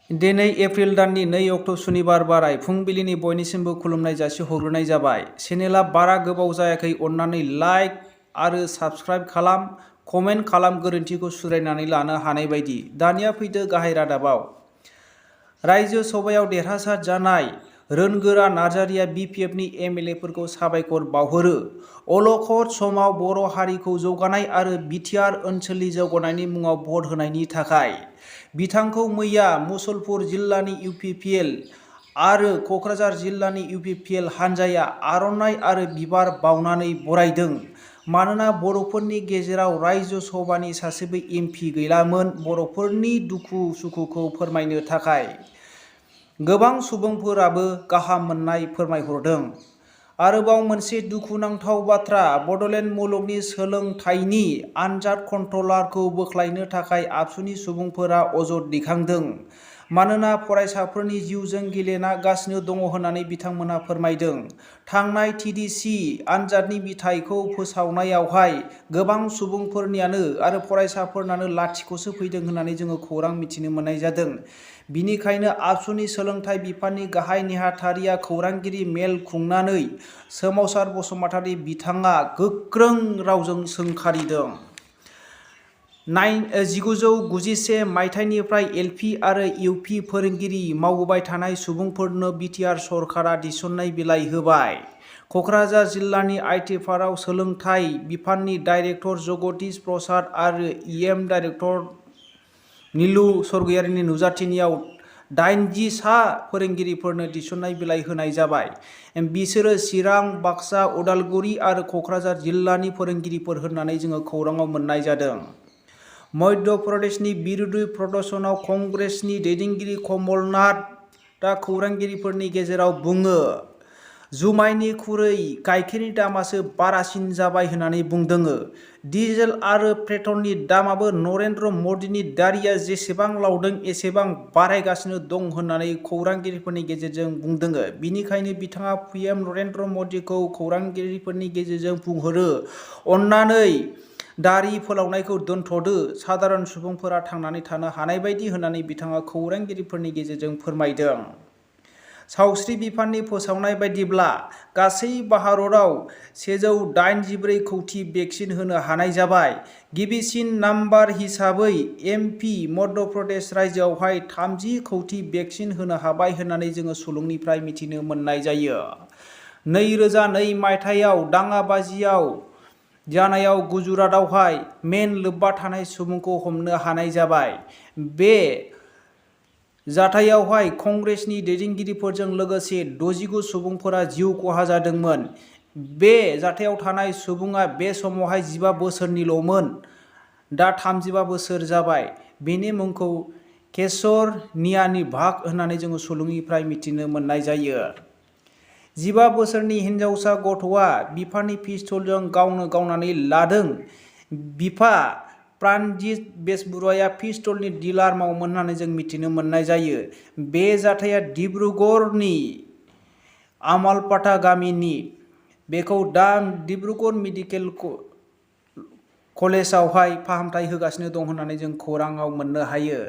दिनै एप्रिल दाननि 2 अक्ट' सुनिबार बाराय फुंबिलिनि बयनिसिमबो खुलुमनाय जासिहरग्रोनाय जाबाय। चेनेला बारा गोबाव जायाखै, अन्नानै लाइक आरो साबस्क्राइब खालाम, कमेन्ट खालाम गोरोन्थिखौ सुद्रायनानै लानो हानाय बायदि। दानिया फैदो गाहाय रादाबाव। रायजो सभायाव देरहासार जानाय रोनगोरा नार्जारिया BPFनि MLAफोरखौ साबायखर बावहरो। अलखद समाव बर' हारिखौ जौगानाय आरो BTR ओनसोलनि जौगानायनि मुङाव भट होनायनि थाखाय बिथांखौ मैया मुसलपुर जिल्लानि UPPL आरो क'क्राझार जिल्लानि UPPL हानजाया आर'नाइ आरो बिबार बावनानै बरायदों। मानोना बर'फोरनि गेजेराव रायजो सभानि सासेबो MP गैलामोन बर'फोरनि दुखु सुखुखौ फोरमायनो थाखाय। गोबां सुबुंफोराबो गाहाम मोननाय फोरमायहरदों। आरोबाव मोनसे दुखुनांथाव बाथ्रा, बड'लेण्ड मुलुगनि सोलोंथाइनि आनजाद कन्ट्रलारखौ बोख्लायनो थाखाय आबसुनि सुबुंफोरा अजद दैखांदों। मानोना फरायसाफोरनि जिउजों गेलेना गासिनो दङ होननानै बिथांमोनहा फोरमायदों। थांनाय TDC आनजादनि बिथाइखौ फोसावनायावहाय गोबां सुबुंफोरनियानो आरो फरायसाफोरनानो लाथिख'सो फैदों होननानै जोङो खौरां मिथिनो मोननाय जादों। बिनिखायनो आबसुनि सोलोंथाइ बिफाननि गाहाय नेहाथारिया खौरांगिरि मेल खुंनानै सोमावसार बसुमतारी बिथाङा गोख्रों रावजों सोंखारिदों। 1991 मायथाइनिफ्राय LP आरो UP फोरोंगिरि मावबोबाय थानाय सुबुंफोरनो BTR सरकारा tisonnai बिलाइ होबाय। क'क्राझार जिल्लानि आइटिपाराव सोलोंथाइ बिफाननि डाइरेक्टर जगदीश प्रसाद आरो EM डाइरेक्टर नीलु स्वर्गयारीनि नुजाथिनायाव 80 सा फोरोंगिरिफोरनो tisonnai बिलाइ होनाय जाबाय। बिसोरो चिरां, बाक्सा, उदालगुरि आरो क'क्राझार जिल्लानि फोरोंगिरिफोर होननानै जोङो खौराङाव मोननाय जादों। मध्य प्रदेशनि बिरुदु प्रदर्शनाव कंग्रेसनि दैदेनगिरि कमलनाथआ खौरांगिरिफोरनि गेजेराव बुङो, जुमाइनिख्रुइ गाइखेरनि दामासो बारासिन जाबाय होननानै बुंदों। डिजेल आरो पेट्रलनि दामाबो नरेन्द्र मदिनि दारिया जेसेबां लावदों एसेबां बारायगासिनो दं होननानै खौरांगिरिफोरनि गेजेरजों बुंदों। बिनिखायनो बिथाङा PM नरेन्द्र मदिखौ खौरांगिरिफोरनि गेजेरजों बुंहरो, अन्नानै दारि फोलावनायखौ दोनथ'दो, सादारन सुबुंफोरा थांनानै थानो हानाय बायदि होननानै बिथाङा खौरांगिरिफोरनि गेजेरजों फोरमायदों। सावस्रि बिफाननि फोसावनाय बायदिब्ला गासै भारतआव 184 कौटि भेक्सिन होनो हानाय जाबाय। गिबिसिन नाम्बार हिसाबै MP मध्य प्रदेश रायजोआवहाय 30 कौटि भेक्सिन होनो हाबाय होननानै जोङो सुलुंनिफ्राय मिथिनो मोननाय जायो। 2002 मायथाइयाव दाङाबाजियाव जानायाव गुजरातआवहाय मेन लोब्बा थानाय सुबुंखौ हमनो हानाय जाबाय। बे जाथायावहाय कंग्रेसनि दैदेनगिरिफोरजों लोगोसे 69 सुबुंफोरा जिउ खहा जादोंमोन। बे जाथायाव थानाय सुबुङा बे समावहाय 15 बोसोरनिल'मोन, दा 35 बोसोर जाबाय। बेनि मुंखौ केशर नियानि भाग होननानै जोङो सुलुंनिफ्राय मिथिनो मोननाय जायो। 15 बोसोरनि हिनजावसा गथ'आ बिफानि पिस्तलजों गावनो गावनानै लादों। बिफा प्राणजित बेसबरुवाया पिस्तलनि डिलार मावोमोन होननानै जों मिथिनो मोननाय जायो। बे जाथाया डिब्रुगड़नि आमालपाटा गामिनि। बेखौ दा डिब्रुगड़ मेडिकेल कलेजावहाय फाहामथाय होगासिनो दं होननानै जों खौराङाव मोननो हायो।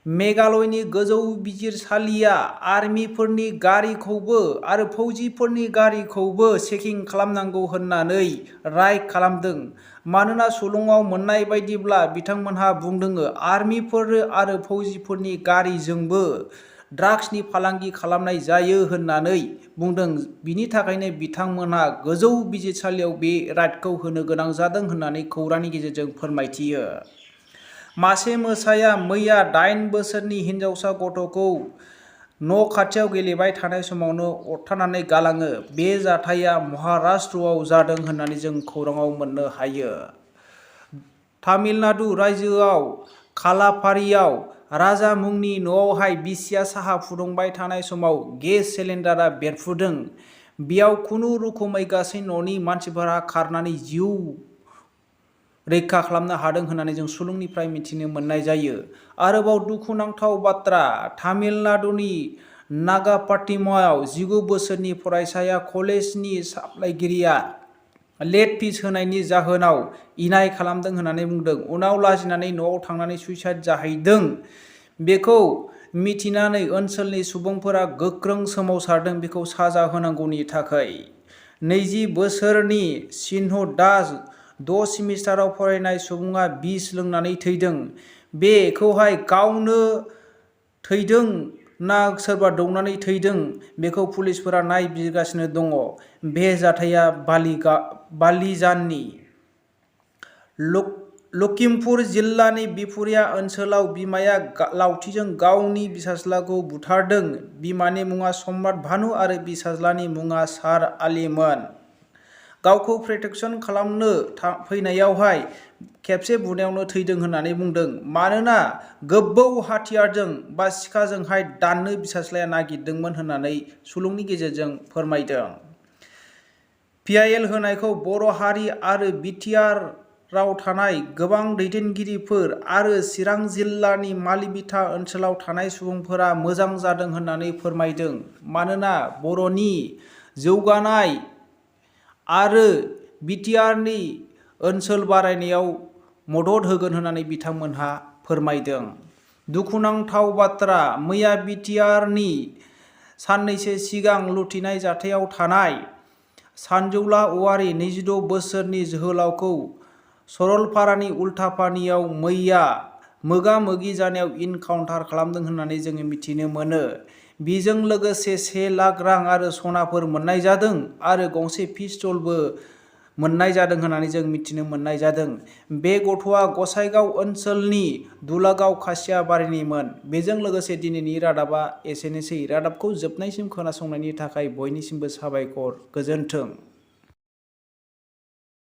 मेघालयनि गोजौ बिजिरसालिया आर्मिफोरनि गारिखौबो आरो फौजिफोरनि गारिखौबो चेकिं खालामनांगौ होननानै राय खालामदों। मानोना सुलुङाव मोननाय बायदिब्ला बिथांमोनहा बुंदों आर्मिफोर आरो फौजिफोरनि गारिजोंबो ड्राग्सनि फालांगि खालामनाय जायो होननानै बुंदों। बिनि थाखायनो बिथांमोनहा गोजौ बिजिरसालियाव बे रायटखौ होनो गोनां जादों होननानै खौरांनि गेजेरजों फोरमायथियो। मासे मोसाया मैया 8 बोसोरनि हिनजावसा गथ'खौ न' खाथियाव गेलेबाय थानाय समावनो अरथारनानै गालाङो। बे जाथाया महाराष्ट्रआव जादों होननानै जों खौराङाव मोननो हायो। तामिलनाडु रायजोआव कालापारियाव राजा मुंनि न'आवहाय बिसिया साहा फुदुंबाय थानाय समाव गेस सिलिन्डारा बेरफ्रुदों। बेयाव खुनु रोखोमै गासै न'नि मानसिफोरा खारनानै जिउ रैखा खालामनो हादों होननानै जों सुलुंनिफ्राय मिथिनो मोननाय जायो। आरोबाव दुखुनांथाव बाथ्रा, तामिलनाडुनि नागापाट्टिनमाव 19 बोसोरनि फरायसाया कलेजनि सामलायगिरिया लेट फिस होनायनि जाहोनाव इनाय खालामदों होननानै बुंदों। उनाव लाजिनानै न'आव थांनानै सुइसाइड जाहैदों। बेखौ मिथिनानै ओनसोलनि सुबुंफोरा गोख्रों सोमावसारदों बेखौ साजा होनांगौनि थाखाय। 20 बोसोरनि सिन्हु दास 6 सेमिस्टाराव फरायनाय सुबुङा बिस लोंनानै थैदों। बेखौहाय गावनो थैदों ना सोरबा दौनानै थैदों बेखौ पुलिसफोरा नायबिजिरगासिनो दङ। बे जाथाया बालिजाननि लखिमपुर जिल्लानि बिपुरिया ओनसोलाव बिमाया लावथिजों गावनि बिसाज्लाखौ बुथारदों। बिमानि मुङा सम्राट भानु आरो बिसाज्लानि मुङा सार आलीमोन। गावखौ प्रटेक्शन खालामनो फैनायावहाय खेबसे बुनायावनो थैदों होननानै बुंदों। मानोना गोबौ हाथियारजों बा सिखाजोंहाय दाननो बिसाज्लाया नागिरदोंमोन होननानै सुलुंनि गेजेरजों फोरमायदों। पिआइएल होनायखौ बर' हारि आरो BTR राव थानाय गोबां दैदेनगिरिफोर आरो चिरां जिल्लानि मालिबिथा ओनसोलाव थानाय सुबुंफोरा मोजां जादों होननानै फोरमायदों। मानोना बर'नि जौगानाय आरो BTRनि ओनसोल बारायनायाव मदद होगोन होननानै बिथांमोनहा फोरमायदों। दुखुनांथाव बाथ्रा, मैया BTRनि साननैसो सिगां लुथिनाय जाथायाव थानाय सानजौला औवारि 26 बोसोरनि जोहोलावखौ सरलपारानि उल्थापानियाव मैया मोगा-मोगि जानायाव इनकाउन्टार खालामदों होननानै जोङो मिथिनो मोनो। बेजों लोगोसे 1 लाख रां आरो सनाफोर मोननाय जादों आरो गंसे पिस्तलबो मोननाय जादों होननानै जों मिथिनो मोननाय जादों। बे गथ'आ गसाइगाव ओनसोलनि दुलागाव खासियाबारिनिमोन। बेजों लोगोसे दिनैनि रादाबा एसेनोसै। रादाबखौ जोबनायसिम खोनासंनायनि थाखाय बयनिसिमबो साबायखर। गोजोन्थों।